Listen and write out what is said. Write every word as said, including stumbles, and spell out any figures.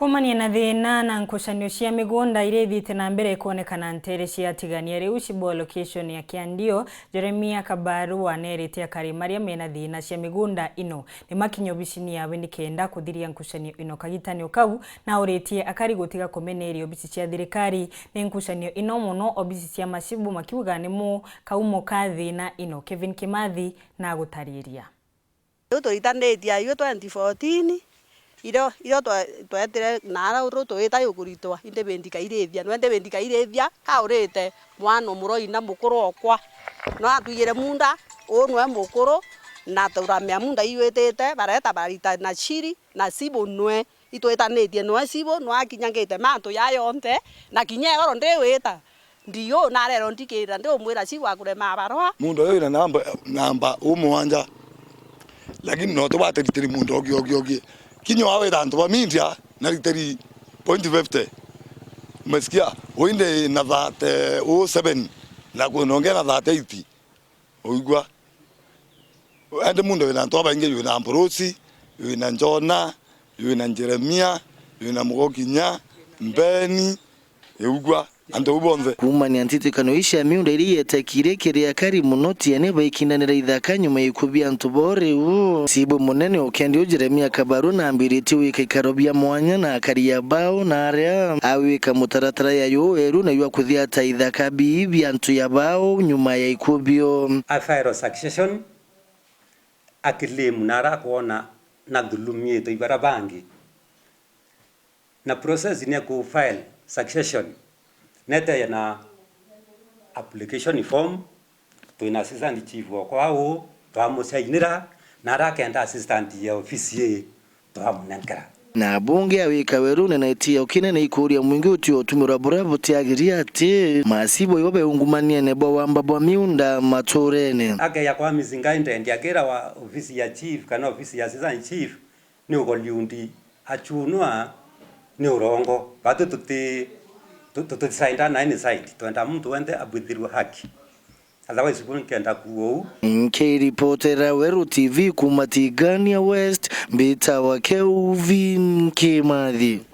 Kumania na thina na nkucanio cia migunda iria ithiite na mbere kwonekana nteere cia Tigania, riu Cibo location ya Kiandio, Jeremia Kabaru waneerite akari maria mena thina cia migunda ino ni makinye obicini yawe nikenda kuthiria nkucanio ino kagitani o kau, na auritie akari gutiga kumeneria obisi cia thirikari ni nkucanio ino, mono obisi cia macibu, makiuga nimo kaumo ka thina ino. Kevin Kimathi na agutariria. Riu turitanitie aiu twenty fourteen, irio, irio twe-, twetire naara uru twita yukuritwa, indi bindi kairithia, nwe ndi bindi kairithia, kaurite mwana umuroi na mukuru okwa. No atwigire munda, uu nwe mukuru, na turamea munda iwitite, bareta barita na ciri, na cibu nwe. Itwitanitie nwe cibu, nwe akinyangite mantu ya yonthe, na kinya igoro ndiwita. Ndiu narerwo ndikira, ndiumwira cibu akurema barwa. Muntu uyu wina namba, namba umwanja. Lakini no tubateriteri muntu ogi, ogi, ogi. Kinya wawira antu ba media, nariteri point fifty. Umesikia? Uyu ndi na thirty-seven, na kwina ungi na thirty-eight. Uigua? Indi muntu wina antu babaingi, wina Ambrose, wina Njona, wina Jeremia, wina Mugokinya, Mbeni, uigua? Antu bau bonthe. Kuumania ntitikano ii cia miunda iria ietekire kiri akari mono, tiene baikindanira ithaka nyuma ya ikuu bia antu bo riu. Cibu munene ukendi u Jeremia Kabaru na ambiritie gwika ikaro bia mwanya na akari ya bao na aria awika mutaratara ya yo weru na yua kuthiata ithaka bii bia antu ya bao nyuma ya ikuu bio. A file succession, akilimu na ara akwona na thulumiitwe ibaria bangi. Na process ni ya ku file succession, neteja na application form, twina assistant chief okwa uu, twamucainira, na ara akenda assistant ya ofisi ii, twamunenkera. Na abunge awika werune na itio kinene ikuria mwingi utio utumirwa buria butiagiria ati macibu ibo beungumaniene bwa wamba bwa miunda maturene. Akeja kwa misinga indendi akira wa ofisi ya chief kana ofisi ya assistant chief, ni ugoliundi achunwa ni urongo. Batu tuti, tu-, tu-, tutisainda na any side. Twenda muntu wenthe abwithirwe haki. Otherwise, bu nkenda kuuga uu. Nkiripotera Weru T V kuuma Tigania West, mbitawa Kelvin Kimathi.